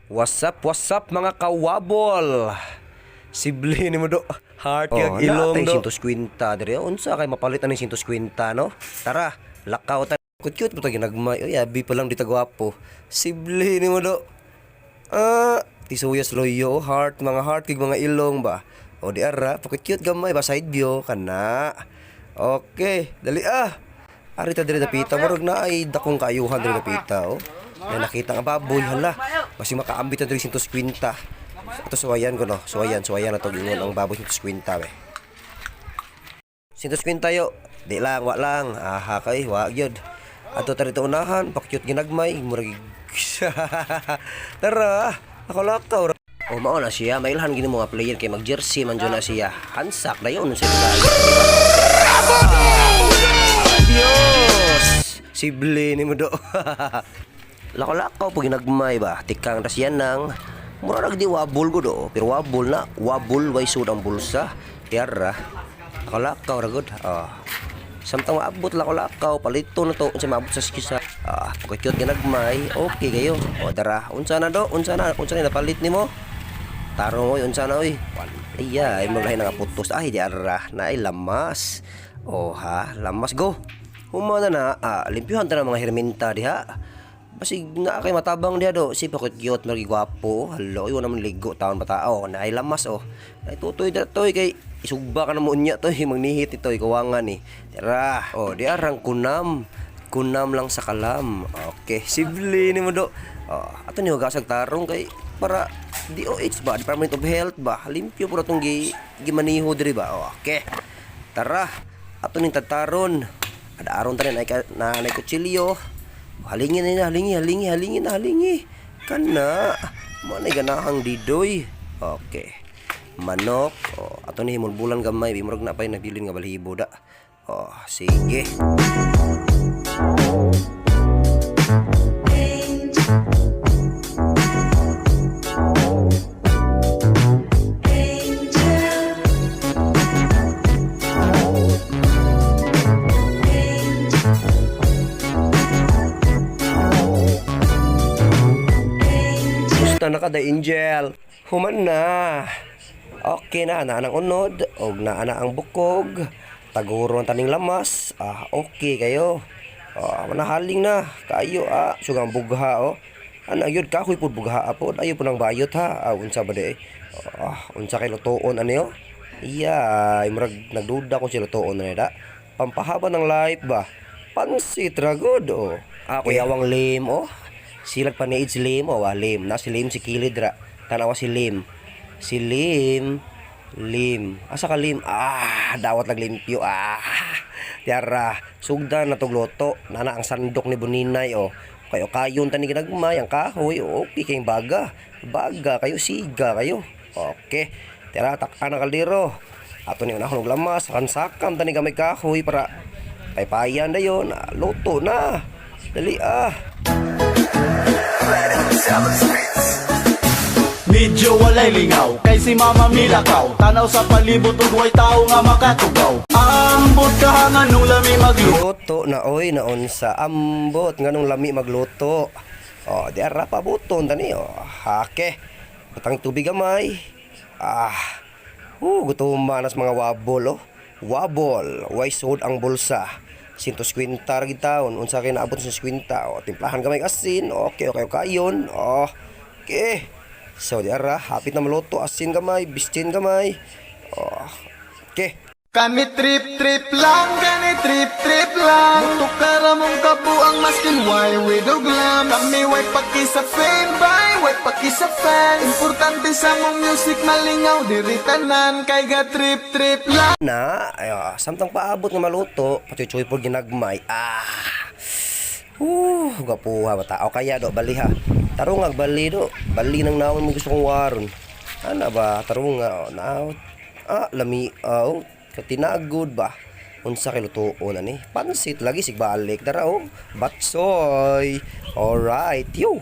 What's up mga kawabol? Sibli ni mo do. Heart Oh, kag ilong naatay do. 150 dire. Unsa kay mapalit ani 150, no? Tara, lakaw ta. Cute mo ta ginagmay. Oy, abi pa lang di ta gwapo. Sibli ni mo do. Ah, tisuyas loyo, heart, mga heart kag mga ilong ba. O di ara, cute gamay ba side view kana. Okay, dali ah. Ari ta diri dapita, murag na ay dakong kaayuhan diri dapita oh. May nakita nga baboy, hala. Basi makaambit na diri 150. Ato suwayan ko no, suwayan, suwayan na to ingon ang baboy 150 be. 150 yo. Di lang, wa lang. Aha kay, wa gyud. Ato ta rito unahan, pakyut ginagmay, murag. Tara, ako lakaw. O mao na siya, mailhan gini mga player kay mag-jersey man jud na siya. Hansak dayon sa babae. Dios! Sibli ni mo do. Lakaw-lakaw pag ginagmay ba, tikang tas yan nang mura di wabol ko do, pero wabol na, wabol way sud ang bulsa. Tiara. Lakaw-lakaw ra gud. Ah. Samtang maabot lakaw-lakaw, palito na to unsa maabot sa skisa. Ah, pagka-cute ginagmay, okay kayo. O dara, unsa na do? Unsa na? Unsa na napalit nimo? Tarong oy, unsa na oy? Iya, ay maglahi nga putos. Ay, di ara, na ay lamas. Oh ha, lamas go. Humana na, ah, limpyuhan ta na mga herminta diha. Basig na kay matabang diha do. Si pakot cute, magi gwapo. Halo, oy, wala man ligo taon bata. Oh, na ay lamas oh. Ay tutoy da toy kay isugba ka na mo unya toy, magnihit ito ikawangan ni. Tara. Oh, di arang kunam. Kunam lang sa kalam. Okay, sibli ni mo do. Oh, ato ni hugasag tarong kay para DOH ba, Department of Health ba, limpyo puro itong gimaniho diri ba. Oh, okay. Tara, ato ning tataron. Ada aron tanin ay na nay kutsilyo. Halingi na halingi, halingi, halingi na halingi. Kana, mo na ganahang didoy. Okay. Manok, oh, ato ni himulbulan gamay, bimurag na pay nabilin nga balhibo da. Oh, sige. Gusto na ka da Angel. Human na. Okay na, naa ang unod, og naa na ang bukog. Taguro ang taning lamas. Ah, okay kayo. Ah, manahaling na. Kayo ah, sugang bugha oh. Ana gyud kahoy pud bugha pod. Ayo pud ang bayot ha. Ah, unsa ba di? Ah, unsa kay lutoon ani oh? Iya, ay murag nagduda ko sila lutoon na da. Pampahaba ng life ba? Pansit ra gud oh. Ah, kuyawang lim oh. Silag pa ni si lim oh, ah, lim. Na si lim si kilid ra. Tanawa si lim. Si lim. Lim. Asa ka lim? Ah, dawat naglimpyo. Ah. Tiara, sugdan na tog luto. Nana ang sandok ni Buninay oh. Kayo kayon tani ginagmay ang kahoy. Oh, okay kayong baga. Baga kayo siga kayo. Okay. Tira takan ang kaldero. Ato ni unahon og lamas, ransakam tani gamay kahoy para paypayan dayon. Ah, luto na. Dali ah. Medyo walay lingaw kay si Mama Milakaw. Tanaw sa palibot ug way tao nga makatugaw. Ambot ka nganong lami magluto. Luto na oy naon sa ambot nganong lami magluto. Oh, di ara pa buton tani oh. Hake. Batang tubig gamay. Ah. Gutom man nas mga wabol oh. Wabol, way sud ang bulsa. 150 ra gid taon, unsa kay naabot sa 50? Oh, timplahan gamay og asin. Okay, okay kayon. Oh. Okay. So di ara, hapit na maluto, asin gamay, bistin gamay. Oh. Okay. Kami trip trip lang, kami trip trip lang. Muto mong kabuang maskin why we do glam. Kami way paki sa fame bay, way paki sa fans. Importante sa mong music malingaw diri tanan kay ga trip trip lang. Na ay, ah, samtang paabot nga maluto, pachuchoy po ginagmay. Ah. Gapuha ba tao kaya do bali ha. Tarungag bali do, bali nang naon mo gusto kong waron. Ana ba tarunga oh, na ah lami ah, oh, katinagod ba. Unsa kay lutoon ani? Pansit lagi sigbalik dara oh. Batsoy. Alright, yo.